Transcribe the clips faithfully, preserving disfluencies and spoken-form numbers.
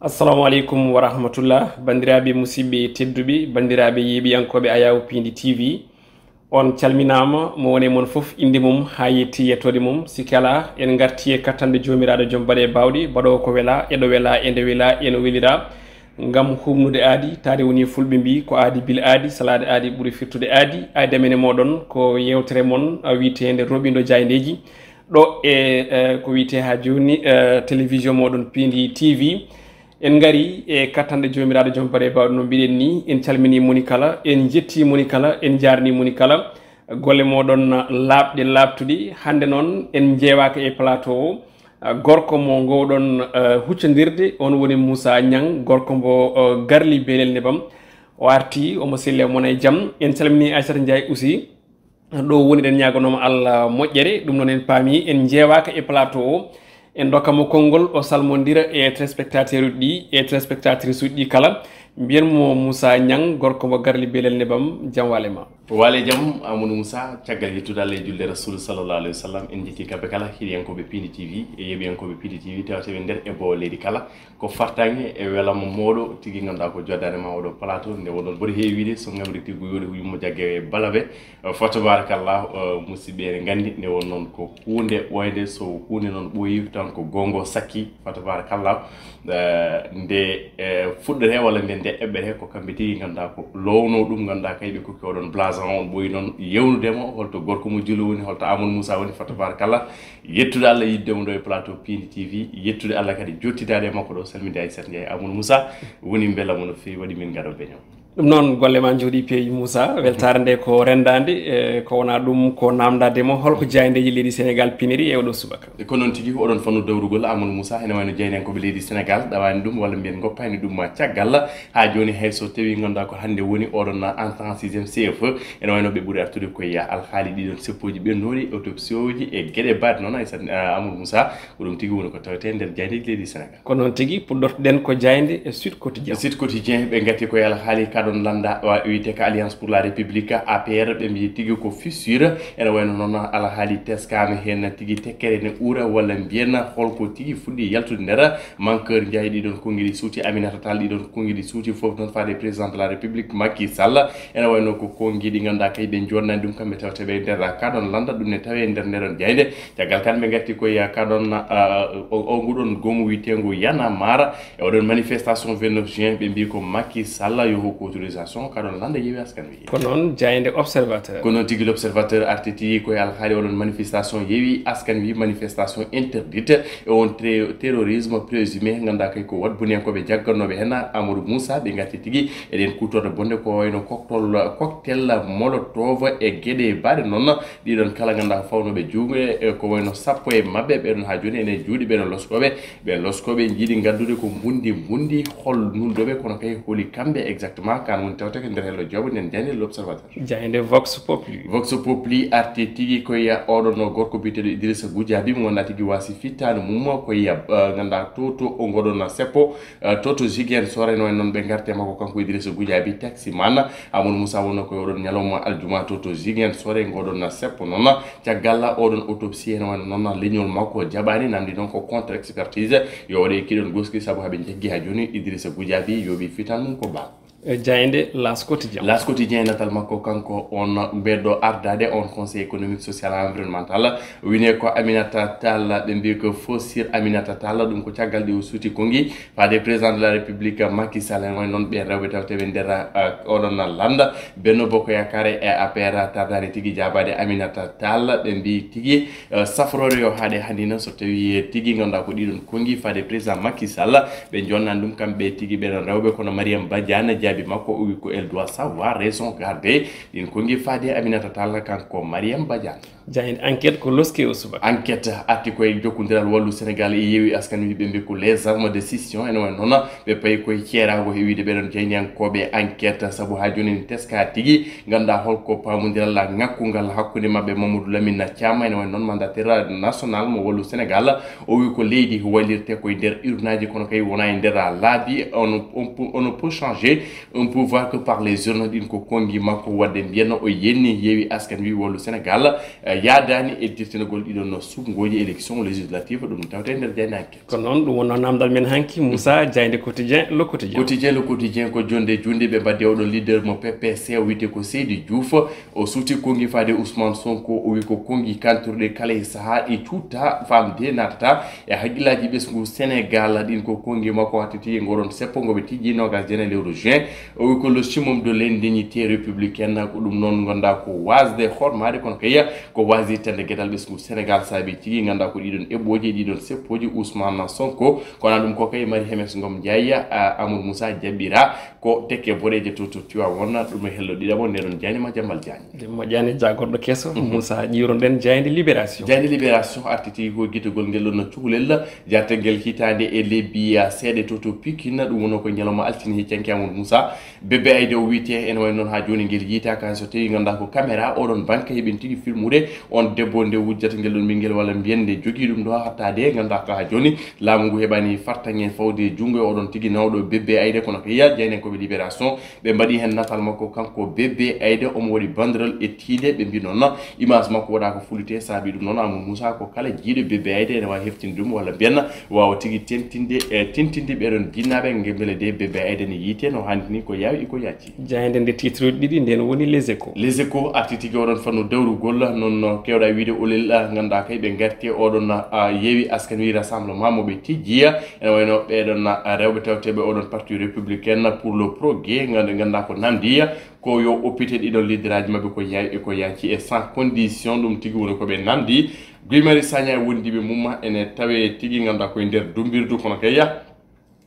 Assalamu aleykum wa rahmatullah. Banndiraaɓe musidɓe tedduɓe, banndiraaɓe yeeɓiyankooɓe Ayaw Piindi T V, on calminaama, mo woni e mon fof innde mum haa yetti yettoode mum. Sikke alaa, en ngartii e kattanɗe Joomiraaɗo Joom Baɗe Baawɗe, baɗoowo ko welaa, e ɗo welaa, e nde welaa, e no welira. Ngam huumnude aadi, taade woni fulɓe mbii, ko aadi bil aadi, salaade aadi ɓuri firtude aadi. Aadi amen e mooɗon ko yeewtere mon, a, wiyeteende Roɓindo Jaayndeeji. Ɗo e, eh, ko wiyetee haa jooni, eh, télévision mooɗon Piindi T V. En ngarii e kattanɗe Joomiraaɗo Joom Baɗe Baawɗe, no mbiɗen nii. En calminii moni kala, en njettii moni kala, en njaarnii moni kala. Golle mooɗon laaɓɗe laaɓtuɗe. Hannde noon en njeewaaka e plateau o, ah, gorko mo ngoowɗon, eh, huccondirde, on woni Moussa Niang, gorko mbo, eh, garli beelel nebam. O artii, omo selli, omo wona e jam. En calminii Aissata Ndiaye aussi. Ɗo woni, eɗen ñaaganoo mo Allah moƴƴere. Ɗum noon, en paami en njeewaaka e plateau o. En ndokka mo konngol, o salmondira e téléspectateur uji ɗi, e téléspectatrice uji ɗi kala. Mbiyen mo Moussa Niang, gorko mo garli beelel nebam, jam waale ma. Waale jam, Amadou Moussa, caggal yettude Allah e julde Rasul sallallahu alayhi wa sallam, en njettii kamɓe kala heɗiyankooɓe Piindi T V e yeeɓiyankooɓe Piindi T V, tewteeɓe nder e bowo leydi kala. Ko fartaŋŋe e welama mooɗo tigi, ngannduɗaa ko joddaade ma oɗo plateau, nde wonɗon mboɗo heewi wiide so ngamri tiggu yooɗi ko yummo jagge e balabe. Eh, fa tabarakallah, eh, musidɓe ene nganndi nde won noon ko huunde ɓooyde, so huunde noon ɓooyi tan ko goongo sakki, fa tabarakallah. Eh, nde, eh, fuɗɗoree walla nde, nde eɓɓeree ko kamɓe tigi ngannduɗaa ko lowno ɗum, ngannduɗaa kay ɓe kokki oɗon blason on ɓooyi noon yewnude mo, holto gorko mo julo woni, holto Amadou Moussa woni, fa tabarakallah. Yettude Allah yiɗde mo ɗo e plateau Piindi T V, yettude Allah kadi jottidaade e makko ɗo, salminde Aissata Ndiaye, Amadou Moussa woni mbela mo no feewi, waɗi min ngaɗo beño. Ɗum noon, golle ma njooɗi peewi, Moussa. Weltaare nde ko renndaande, e ko wonaa ɗum ko naamndaade mo, holko jaayndeeji leydi Sénégal piniri e oɗo subaka? E ko noon tigi, oɗon fannu dawrugol, Amadou Moussa, ene wayno jaayndiyankooɓe leydi Sénégal ɗawaani ɗum, walla mbiyen ngoppaani ɗum caggal. Haa jooni, hay so tawii ngannduɗaa ko hannde woni oɗon entrée en sixième C F E, ene wayno ɓe ɓuri artude koye alhaali ɗiɗon seppooji ɓennooɗi, autopsie uji e geɗe baɗe noon. Hay so, ah, Amadou Moussa, ko ɗum tigi woni ko tawetee nder jaayndeeji leydi Sénégal. Ko noon tigi, puɗɗortoɗen ko jaaynde e Sud Quotidien. Sud Quotidien, ɓe ngatti koye alhaali kaɗon lannda, wa wiyetee ko Alliance pour la République, A P R, ɓe mbiyi tigi ko fissure. Ene wayno noon alhaali teskaama heen tigi, tekkere ne uura, walla mbiyen holko tigi fuɗɗi yaltude nder. Mankeur Ndiaye, ɗiɗon konngi ɗi suuti, Aminata Tall, ɗiɗon konngi ɗi suuti, fof noon faade président de la République Macky Sall. Ene wayno ko konngi ɗi ngannduɗaa kay ɓe jooɗnaani ɗum kamɓe tawetee ɓe nder kaɗon lannda, ɗum ne tawee nder ndeɗon jaaynde. Caggal kan ɓe ngatti koye kaɗon, ah, o, o nguɗon goomu wiyeteengu Y'en a marre. E oɗon manifestation vingt-neuf juin, ɓe mbii ko Macky Sall yo hokku autorisation, kaɗon lannda Yewwi Askan Wi. Ko noon jaaynde Observateur. Ko noon tigi, L'Observateur arti tigi koye alhaali oɗon manifestation Yewwi Askan Wi, manifestation interdite, e on tre-, terrorisme présumé, ngannduɗaa kay ko waɗbuniyaankooɓe jaggannooɓe heen Amadou Moussa, ɓe ngatti tigi eɗen kuutorɗe bonɗe ko wayno cocktail, cocktail molotov e geɗe baɗe noon. Ɗiɗon kala ngannduɗaa ko fawnooɓe juuɗe, e ko wayno sappo e maɓɓe, ɓeɗon haa jooni ene juuɗe, ɓeɗon loskooɓe, ɓe loskooɓe njiɗi nganndude ko mbundi mbundi hol nulɗooɓe, kono kay holi kamɓe exactement, kan woni tawte ko nder hello jooɓo nden jaaynde L'Observateur. Jaaynde Vox Populi. Vox Populi arti tigi koye oɗon gorko biyeteeɗo Idrissa Goudiaby, mo ngannduɗaa tigi waasi fittaandu mum koye, eh, ngannduɗaa to, to o ngoɗon seppo, eh, to, to Ziguinchor, ene wayno noon ɓe ngarte makko kanko Idrissa Goudiaby, taximan. Amadou Moussa wonno koye oɗon ñalawma aljuma to, to Ziguinchor, e ngoɗon seppo noon. Caggal oɗon autopsie, ene wayno noon leñol makko jaɓaani, namdi noon ko contre expertise, yo waɗe kiɗon goski sabu haɓe jaggi haa jooni Idrissa Goudiaby yooɓi fittaandu mum ko bal. E jaaynde L'As Quotidien. L'As Quotidien, natal makko kanko on ɓeɗo ardaade on Conseil économique, social et environnemental, wine ko Aminata Tall, ɓe mbii ko fo sur Aminata Tall, ɗum ko caggal ɗi o suuti konngi faade président de la République Macky Sall. Ene wayno noon ɓeen rewɓe tawteeɓe nder, ah, oɗon lannda, Benno Bokk Yaakaar e A P R, tardaani tigi jaabaade Aminata Tall, ɓe mbii tigi, eh, safroore yo haaɗe hannde noon, so tawii tigi ngannduɗaa ko ɗiɗon konngi faade président Macky Sall, ɓe jooɗnaani ɗum kamɓe tigi ɓeɗon rewɓe, kono Mariam Badiane jaabi makko, o wi ko elle doit savoir raison garder ɗin konngi faade Aminata Tall, kanko Mariam Badiane. Jaaynde Enquête ko loski o subaka. Enquête arti koye jokkondiral Wallu Sénégal e Yewwi Askan Wi, ɓe mbii ko les armes de scission, ene wayno noon ɓe payi koye ceeraago e wiide ɓeɗon jaayndiyankooɓe Enquête, sabu haa jooni ne teska tigi ngannduɗaa holko paamondiral ŋakkungal hakkunde maɓɓe Mamadou Lamine Thiam, ene wayno noon mandataire national mo Wallu Sénégal. O wi ko leydi waylirte koye nder urnaji, kono kay wona e nder laabi. On, on peut, on ne peut changer un pouvoir que par les urnes. Ɗin ko konngi makko, waɗde mbiyen o yenni Yewwi Askan Wi, Wallu Sénégal. yaadaani e dirtinagol ɗiɗon no suɓngooji élection législative, ɗum tawte nder jaynaanke. Ko noon, ɗum wonno namdal men hanki, Moussa Diaynde Quotidien, Le Quotidien. Quotidien, Le Quotidien ko jonde junde ɓe mbaddi oɗo leader mo P P C, o wiyte ko Seydi Diouf. O suuti konngi faade Ousmane Sonko, o wi ko konngi kantorɗe kala e sahaa ɗi cuutta, faamde naatata e hakkillaaji ɓesngu Sénégal. Ɗin ko konngi makko hatti tigi ngoɗon seppo ngo ɓe tigi nogas jene lewru juin. O wi ko le summum de l'indignité républicaine, ko ɗum noon ngonda ko wasde hormaade, kono kay ko wasde tande geɗal ɓesngu Sénégal, saabi tigi ngannda ko ɗiɗon eɓɓooji e ɗiɗon seppooji Ousmane Sonko. Kono ɗum ko kay Marie Hemes Ngom Ndiaye, a, Amadou Moussa jaɓɓira ko tekke boɗeeje to, to Tiwawon, ɗum e hello ɗiɗaɓo nde ɗon jayni ma Jambal Diagne. Ɗum moƴƴani jagorɗo keso, Moussa ƴiwronɗen jayndi Libération. Jayndi Libération artiti ko gitogol ngel ɗon no cukalel, jartel ngel hitaande e lebbi seeɗa to, to Pikine, ɗum wonno ko ñalawma altine heccanke Amadou Moussa. Bébé Aïda o wiyte, ene wayi noon haa jooni ngel yiytaaka hay so tawii nganndaa ko caméra oɗon banque heɓen tigi filmude on debbo nde wujjata ngel ɗon ɓinngel walla mbiyen nde jogii ɗum ɗo hattaade, nganndaa ko haa jooni laamu ngu heɓaani fartaŋŋe fawde e junngo e oɗon tigi nawɗo Bébé Aïda. Kono ko yiya jaynenkooɓe Libération ɓe mbaɗi heen natal makko kanko Bébé Aïda, omo waɗi banderole e tiinde, ɓe mbi noon image makko waɗaaka fulite, saabi ɗum noon Amadou Moussa ko kala jiiɗo Bébé Aïda ene waawi heftinde ɗum walla mbiyen waawa tigi tentinde e tintinde ɓeɗon jinnaaɓe nge mbele de Bébé Aïda ne yiite no hanniti ni ko yaawi e ko yaaji. Jayande nde titre uji ɗiɗi nden woni Les Échos. Les Échos arti tigi oɗon fannu dawrugol noon no kewɗa wiide olel, ah, ngannduɗaa kay ɓe ngarti oɗon, ah, yeewi askan wi rassemblement mo ɓe tijjiya ene wayno ɓeɗon, ah, rewɓe tawteɓe oɗon parti républicain pour le progrès nganndu ngannduɗaa ko namdiya ko yo oppite ɗiɗon lidderaaji maɓɓe ko yaawi e ko yaaji e sans condition, ɗum tigi woni ko ɓe namdi. Guy Marius Sagna e wondiiɓe mum ene tawe tigi ngannduɗaa koye nder dumbirdu kono kay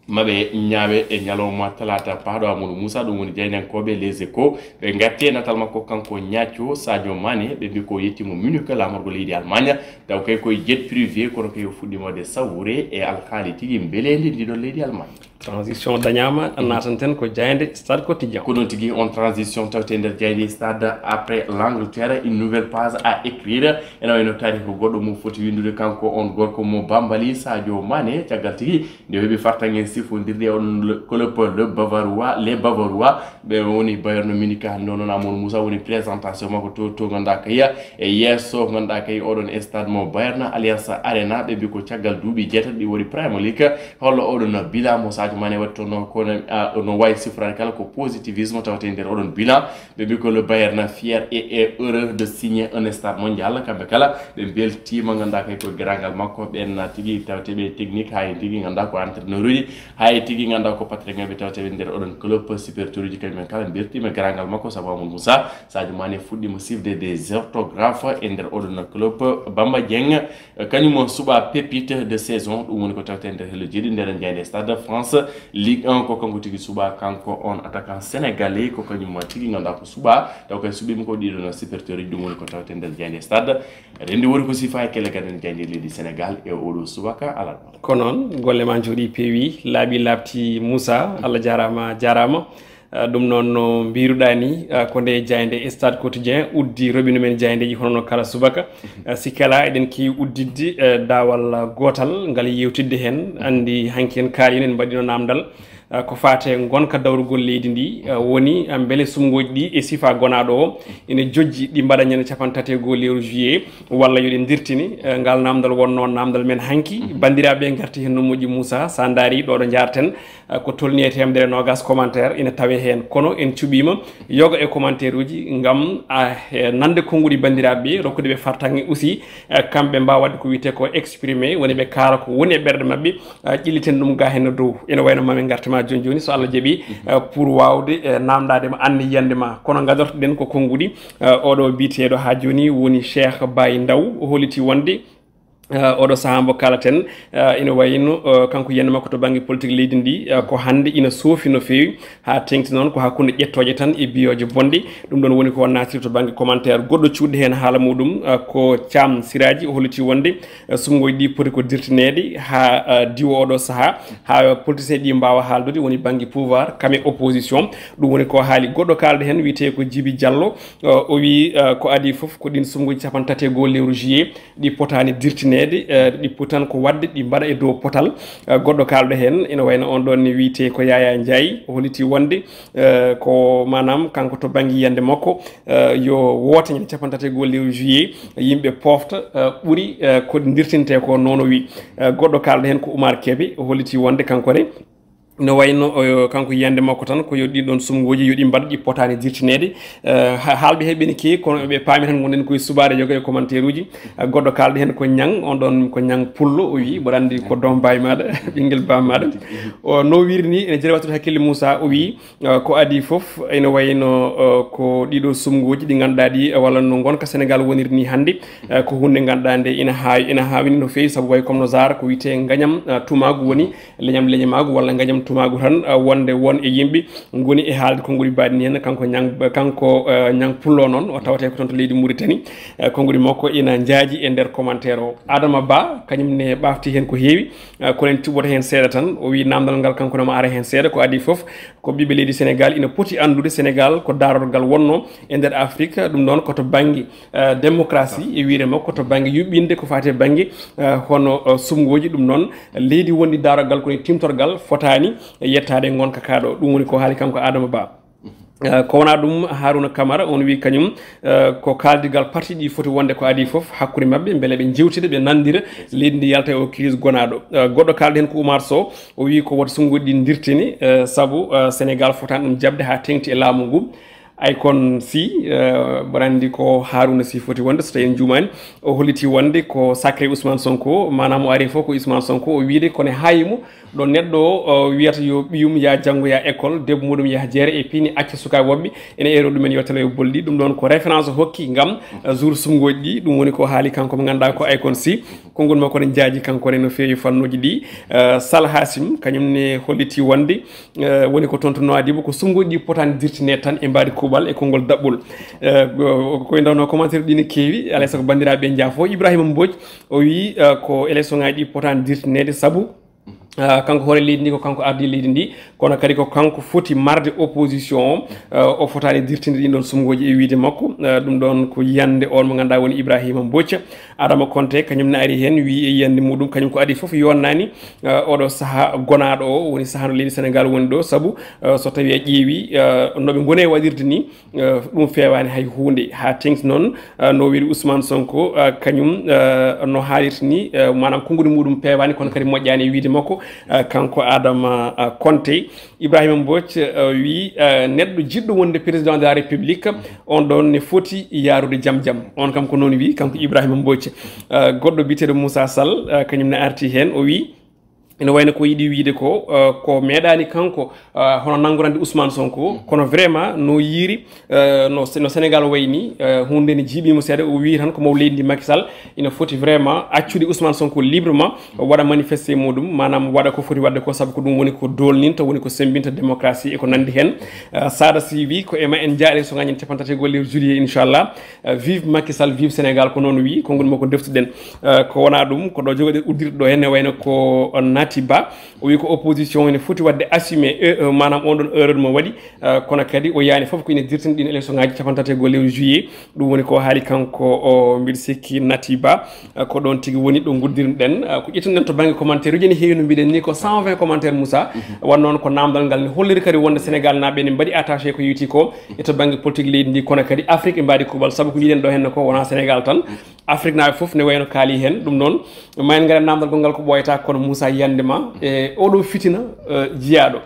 maɓe ñaawe e ñalawma talaata paaɗo Amadou Moussa, ɗum woni jaynankooɓe Les Échos. Ɓe ngarti e natal makko kanko Niathio Sadio Mané, ɓe mbi ko yetti mo Munich laamorgo leydi Allemagne, taw kay koye jet privé kono kay o fuɗɗiima waɗde sawre e alhaali tigi mbeleendi ndiɗon leydi Allemagne. Transition dañaama, natanten ko jaynde Stade Quotidien. Ko noon tigi, on transition tawte nder jaynde Stade. Après l'Angleterre, une nouvelle page à écrire. Ene wayno taariku goɗɗo mo foti winndude kanko on gorko mo Bambali, Sadio Mané, caggal tigi nde o heɓi fartaŋŋe sifondirde e on club le Bavarois, les Bavarois, ɓe woni Bayern Munich hannde o noon Amadou Moussa woni présentation makko to, to ngannduɗaa kay e yeeso ngannduɗaa kay oɗon stade mo Bayern Allianz Arena, ɓe mbi ko caggal duuɓi jeetati ɗi waɗi Premier League. Hollo oɗon bilan mo Sadio Mané waɗi toon, kono, ah, no wayi sifraade kala ko positivisme tawte nder oɗon bilan. Ɓe mbi ko le Bayern fier et, et heureux de signer un stade mondial. Kamɓe kala ɓe mbeltiima, ngannduɗaa kay ko gerangal makko, ɓen tigi tawte ɓe technique haa e tigi ngannduɗaa ko entraîneur uji, haa e tigi ngannduɗaa ko patron ɓe tawte ɓe nder oɗon club supporter uji, kañum en kala mbeltiima gerangal makko sabu Amadou Moussa. Sadio Mané fuɗɗiima sifde des orthographes e nder oɗon club. Bamba Dieng, kañum o suɓa pépite de saison, ɗum woni ko tawte nder hello jeeɗi nder jayde Stade France Ligue un, ko kanko tigi suɓa kanko on attaquant sénégalais, ko kañum tigi ngannduɗaa ko suɓa, taw kay suɓiima ko ɗiɗon supporter uji, ɗum woni ko tawte nder jayde Stade. Rendi woni ko sifa e kelle gaden jayde leydi Sénégal e oɗo subaka alarba. Ko noon, golle ma njooɗi peewi, laaɓi laaɓti Moussa, Allah jaaraama, jaaraama. Ah, ɗum noon no mbiruɗaa ni, ah, ko nde jaynde Stade Quotidien uddi roɓino men jayndeji hono no kala subaka. Ah, sikki alaa eɗen keewi udditde, eh, daawal gootal ngal yewtidde heen. Anndi hanki en kaalino en mbaɗino namdal, ah, ko faate ngonka dawrugol leydi ndi, ah, woni, ah, mbele suɓngooji ɗi e sifa gonaaɗo o ene jojji ɗi mbaɗa ñande capanɗe tati e goo lewru juillet walla yo ɗi ndirtini, eh, ngal namdal wonno namdal men hanki. Banndiraaɓe ngarti heen no moƴƴi Moussa, sa ndaari ɗo ɗo njaarten, ah, ko tolni e teemedere e noogas commentaire ina tawe heen, kono en cuɓiima yoga e commentaire uji ngam, ah, he nande konnguɗi banndiraaɓe ɓe, rokkude ɓe fartaŋŋe aussi, ah, kamɓe mbaawa waɗde ko wiyetee ko exprimé, woni ɓe kaala ko woni e ɓerɗe maɓɓe, ah, ƴelliten ɗum ga heen no dow. Ina wayno mami ngarta ma jooni jooni so Allah jaɓi, ah, pour waawde, eh, namdaade ma, anndi yiyannde ma. Kono ngadortoɗen ko konnguɗi, ah, oɗo biyeteeɗo haa jooni woni Cheikh Baye Ndaw, o holliti wonde, ah, oɗo sahaa mbo kaalaten, ah, ina wayno, ah, kanko yiyannde makko to bannge politique leydi ndi, ah, ko hannde ina soofi no feewi, haa teeŋti noon ko hakkunde ƴettooje tan e biyooje bonɗe. Ɗum ɗoon woni ko naatiri to bannge commentaire. Goɗɗo cuuɗi heen haala muɗum, ah, ko Thiam Siraaji, o holliti wonde, ah, suɓngooji ɗi poti ko dirtineede haa, ah, diwa oɗo sahaa, haa politicien ɗi mbaawa haaldude, woni bannge pouvoir, kam e opposition. Ɗum woni ko haali goɗɗo kaalɗo heen, wiyetee ko Djiby Diallo. Ah, o wii, ah, ko adii fof ko ɗiin suɓngooji capanɗe tati e goo lewru juillet ɗi potaani dirtineede. Kadi, eh, ɗippu tan ko waɗde ɗi mbaɗa e dow potal. Eh, goɗɗo kaalɗo heen ina wayno on ɗon ne wiyetee ko Yaya Ndiaye, o holliti wonde, eh, ko maanaam kanko to bannge yiyannde makko, eh, yo woote ñande cappanɗe tati e go'o lewru juillet, yimɓe poofta, eh, ɓuri, eh, ko ɗi ndirtintee ko, noon o wi. Eh, goɗɗo kaalɗo heen ko Oumar Kébé, o holliti wonde kanko ne no wayno, o, kanko yiyannde makko tan ko yo ɗin ɗon sumngooji yo ɗi mbaɗ ɗi potaani dirtineede. Eh, ha-, haalɓe heɓe ne keewi, kono ɓe paami tan ngonɗen koye suɓaade yoga e commentaire uji. Eh, goɗɗo kaalɗo heen ko Ñang, on ɗon ko Ñang Pullo, o wi, mboɗo anndi ko doom baay maaɗa, ɓinngel baam maaɗa. O, no wiiri ni, ene jeeya wattude hakkille Moussa, o wi, eh, ko adii fof, ene wayno, eh, ko ɗiɗo sumngooji ɗi ngannduɗaa ɗi, eh, walla no ngonka Sénégal woniri ni hannde, eh, ko huunde ngannduɗaa nde ina haawi, ina haawini no feewi, sabu way comme no Zahra ko wiyetee ngañam, eh, tumaagu woni leñam leñamaagu walla ngañam tumaagu tan, eh, wonde won e yimɓe ngoni e haalde konguɗi mbaɗi ni heen. Kanko Ñang, kanko, eh, Ñang Pullo noon, o tawetee ko toon to leydi Mauritanie. Eh, konguɗi makko ina njaaji e nder commentaire o. Adama Ba, kañum ne ɓaafti heen ko heewi, eh, kono en cuɓoto heen seeɗa tan. O wi naamndal ngal kanko ne ma ara heen seeɗa. Ko adii fof, ko ɓiɓɓe leydi Sénégal ina poti anndude Sénégal ko daarorgal wonno e nder Afrique. Ɗum noon ko to bannge, eh, démocratie e wiyre makko, to bannge yuɓɓinde ko faati e bannge, eh, hono, eh, sumngooji. Ɗum noon, leydi wondi daarorgal ko e timtorgal fotaani yettaade ngonka kaa ɗo. Ɗum woni ko haali kanko Adama Ba. Eh, ko wonaa ɗum, Harouna Camara, on wi kañum, eh, ko kaaldigal parti ɗi foti wonde ko adii fof hakkunde maɓɓe, mbele ɓe njewtida, ɓe nanndira, leydi ndi yalta e o crise gonaaɗo. Eh, goɗɗo kaalɗo heen ko Oumar Sow, o wi ko woto sumngooji ɗi ndirtini, eh, sabu, eh, Sénégal fotaani ɗum jaɓde haa teeŋti e laamu ngu. Aykon Sy, eh, mboɗo anndi ko Harouna Sy foti wonde, so tawii en njuumaani, o holliti wonde ko sacré Ousmane Sonko, maanaam o ari fof ko Ousmane Sonko, o wiide kono haayi mo ɗo neɗɗo o, o wiyata yo ɓiyum yaa janngoya école, debbo muɗum yaha jeere e piini acca sukaaɓe woɓɓe, ene eero ɗumen yo telo yo bolli. Ɗum ɗoon ko référence o hokki ngam, eh, jour sumngooji ɗi, ɗum woni ko haali kanko mo ngannduɗaa ko Aykon Sy. Konngol makko ne njaaji kanko ne no feewi fannuuji ɗi. Eh, Sal Hasim, kañum ne holliti wonde, eh, woni ko toon to Nouadhibou, ko sumngooji ɗi potaani dirtineede tan e mbaadi kuuɓal e konngol daɓɓol. Eh, ko, ko e ndawnoo commentaire ɗi ne keewi, alaa e sago banndiraaɓe ɓe njaafo. Ibrahima Mbodj, o wi, eh, ko élection ŋaaji ɗi potaani dirtineede sabu, eh, kanko hoore leydi ndi, ko kanko ardii leydi ndi, kono kadi ko kanko foti marde opposition o, eh, o fotaani dirtinde ɗin ɗon sumngooji e wiyde makko. Eh, ɗum ɗoon ko yiyannde on mo ngannduɗaa woni Ibrahima Mbodj. Adama Konte, kañum ne ari heen, wi e yiyannde muɗum, kañum ko adii fof yonnaani, eh, oɗo sahaa gonaaɗo o, woni sahaa no leydi Sénégal woni ɗo, sabu, eh, so tawii a ƴeewi, eh, no ɓe ngoni e waɗirde ni, eh, ɗum feewaani hay huunde. Haa teeŋti noon, eh, no wiiri Ousmane Sonko, eh, kañum, eh, no haalirta ni, eh, maanaam konguɗi muɗum peewaani, kono kadi moƴƴaani e wiyde makko, eh, kanko Adama, eh, Konte. Ibrahima Mbodj, eh, wi, eh, neɗɗo jiɗɗo wonde président de la République, on ɗon ne foti yaarude jam jam. On kam ko noon wi, kanko Ibrahima Mbodj. Eh, goɗɗo biyeteeɗo Moussa Sall, eh, kañum ne arti heen, o wi, ene wayno ko yiɗi wiyde ko, eh, ko meeɗaani kanko, eh, hono nanngorande Ousmane Sonko, kono vraiment no yiiri, eh, no, no Sénégal wayi ni, eh, huunde ne jiiɓii mo seeɗa, o wi tan ko maw leydi ndi Macky Sall ina foti vraiment accude Ousmane Sonko librement, o waɗa manifesté muɗum, maanaam waɗa ko foti waɗde ko, sabu ko ɗum woni ko doolninta, woni ko semmbinta démocratie e ko nanndi heen. Eh, Sada Sy wi ko e ma en njaa élection ŋaaji cappanɗe tati e go'o lewru juillet, inchallah. Eh, vive Macky Sall, vive Sénégal, ko noon wi, konngol makko deftuɗen. Eh, ko wonaa ɗum, ko ɗo jogoɗen uddirde ɗo heen, ne wayno ko Nati Ba. O wi ko opposition ene foti waɗde assumé, eh, eh, maanaam on ɗon erreur mo waɗi. Eh, kono kadi o yaani fof ko ina dirtini ɗin élection ŋaaji cappanɗe tati e go'o lewru juillet. Ɗum woni ko haali kanko o, mbiɗa sikki Nati Ba. Eh, ko ɗoon tigi woni ɗo nguddirɗen. Eh, ko ƴettuɗen to bannge commentaire uji, ene heewi no mbiɗen ni ko cent vingt commentaire, Moussa. Won noon ko naamndal ngal ne holliri kadi wonde Sénégal naaɓe ne mbaɗi attaché ko yewti ko e to bannge politique leydi ndi, kono kadi Afrique e mbaadi kuuɓal, sabu ko njiɗen ɗo henne ko wonaa Sénégal tan. Afrique naaɓe fof ne wayno kaali heen. Ɗum noon, ma en ngar e naamndal gonngal ko ɓooyata, kono Moussa yiyannde ma e oɗo fitina, eh, jiyaaɗo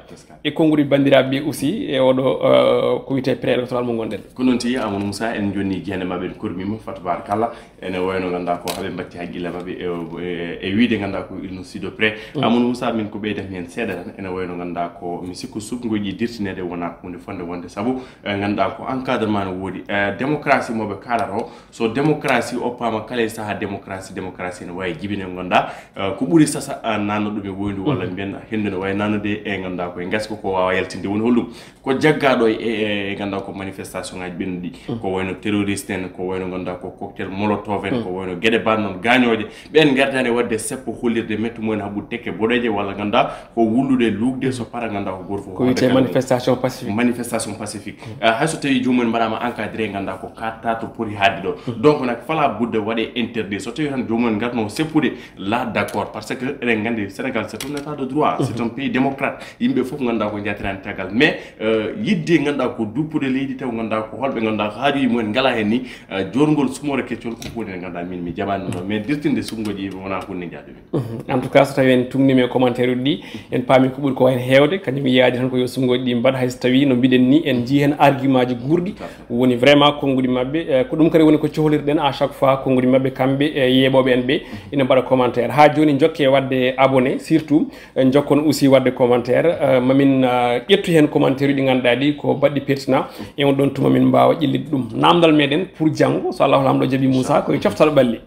e konnguɗi banndiraaɓe ɓe aussi e oɗo, eh, ko wiyetee pré-électoral mo ngonɗen. Ko noon tigi, Amadou Moussa, en jonni jiyannde maɓɓe, en kormiima, fa tabarakallah. Ene wayno ngannduɗaa ko haɓe mbatti haqqille maɓɓe e, e, e wiyde ngannduɗaa ko ils nous suivent de près. Amadou Moussa, min ko ɓeydatmi heen seeɗa tan, ene wayno ngannduɗaa ko mi sikku suɓngoji ɗi dirtineede wonaa ko huunde fotnde wonde, sabu, eh, ngannduɗaa ko encadrement no woodi. Eh, démocratie mo ɓe kaalata o, so démocratie oppaama kala e sahaa démocratie, démocratie ene waawi jibine, ngannduɗaa, eh, ko ɓuri sasa, eh, nanno ɗum e woyndu walla mbiyen henndu no wayi nanude e ngannduɗaa koye gasko ko wawa yaltinde woni holɗum ko jaggaɗo e e ngannduɗaa ko manifestation ngaji ɓennuɗi ko wayno terroriste en ko wayno ngannduɗaa ko cocktail molotov en ko wayno gueɗe ban noon gañoje ɓen gardani wadde seppo hollirde mettu mumen habbude tekke boɗeje walla ngannduɗaa ko wullude luugde so para ngannduɗaa ko goto fof ko wiyete manifestation pacifique manifestation pacifique. Ah, hay so tawi joomum en mbaɗama encadré ngannduɗaa ko katta to poti haadde ɗo donc nag fala budde waɗe interdit so tawi tan joomum en ngarno seppude la d'accord parce que eɗen nganndi sénégal c'est un état de droit c'est un pays démocrate yimɓe fof ngannduɗaa ko jaatirani tagal mais euh, yidde ngannduɗaa ko duppude leydi taw ngannduɗaa ko holɓe ngannduɗaa ko haajuji mumen ngala heen ni euh, jorngol sumore keccol ko hunde nde ngannduɗaa min mi jaɓani ɗum ɗo mais dirtinde sunngoji yimɓe wona hunde jaade min Mhm. En tout cas so tawi en tumnima e commentaire uji ɗi en paami ko ɓuri ko hen heewde kañum yiyaade tan ko yo sunngoji ɗi mbaɗ hay so tawi no mbiɗen ni en jii hen argument ji guurɗi woni vraiment konnguɗi maɓɓe eh, ko ɗum kadi woni ko cohlirɗen à chaque fois konnguɗi maɓɓe kamɓe e yeeɓooɓe en ɓe ina mbaɗa commentaire haa jooni jokke wadde abonné surtout eh, jokkon aussi wadde commentaire eh, mamin eh, ƴettu hen commentaire uji ɗi ngannduɗaa ɗi ko baɗɗi pertinent e on ɗon tuma min mbaawa ƴellitde ɗum namdal meɗen pour janngo so allahu lamɗo jaaɓi moussa koye coftal ɓalli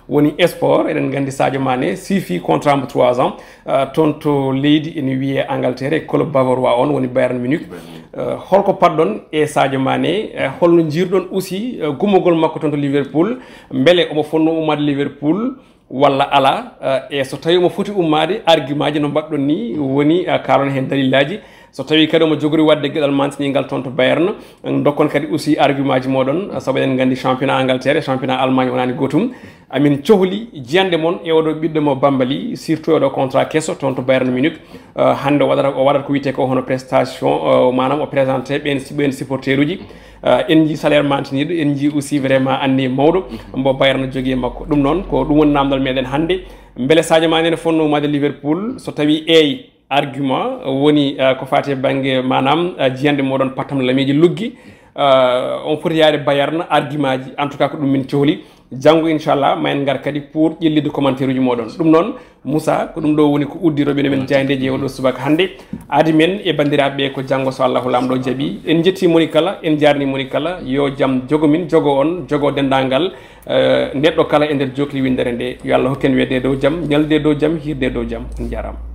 woni sport eɗen nganndi sadio mané sifi contrat mo trois ans uh, toon to leydi ene wiyee angleterre e club bavarois on woni bayern munich uh, holko paɗɗon e sadio mané uh, holno jiirɗon aussi uh, gumogol makko toon to liverpool mbele omo fonno ummaade liverpool walla ala uh, e so tawi omo foti ummaade argument ji no mbaɗɗon ni woni uh, kalon heen dalillaji so tawi kadi omo jogori wadde geɗal mantinigal toon to bayern dokkon kadi aussi argument ji moɗon sabu eɗen gandi championnat angleterre e championnat allemagne wonani gotum amin cohli jiyande mon e oɗo ɓiɗɗo mo bambali surtout e oɗo contrat keso toon to bayern munich hande o waɗata o waɗata ko wiyete ko hono prestation manam o présenté ɓen ɓen supporter uji en ji salaire mantiniɗo en ji aussi vraiment anni mawɗo mbo bayern jogui e makko ɗum noon ko ɗum woni namdal meɗen hande beele sadio mane ne fonno umade liverpool so tawi eyi argument woni ko fati e banggue manam jiyande moɗon pattam lamiji luggi on foti yaade bayarna argument ji en tout cas ko ɗum min cohli janngo inchallah ma en ngar kadi pour ƴellide commentaire uji moɗon ɗum noon moussa ko ɗum ɗo woni ko uddi roɓino men jaydeji e oɗo subaka hannde aadi men e bandiraɓe ko janngo so allahu lamɗo jaaɓi en jetti moni kala en jarni moni kala yo jaam jogo min jogo on jogo dendagal neɗɗo kala e nder jokli windere nde yo allah hokken wedde dow jaam ñalde dow jaam hirde dow jaam on jarama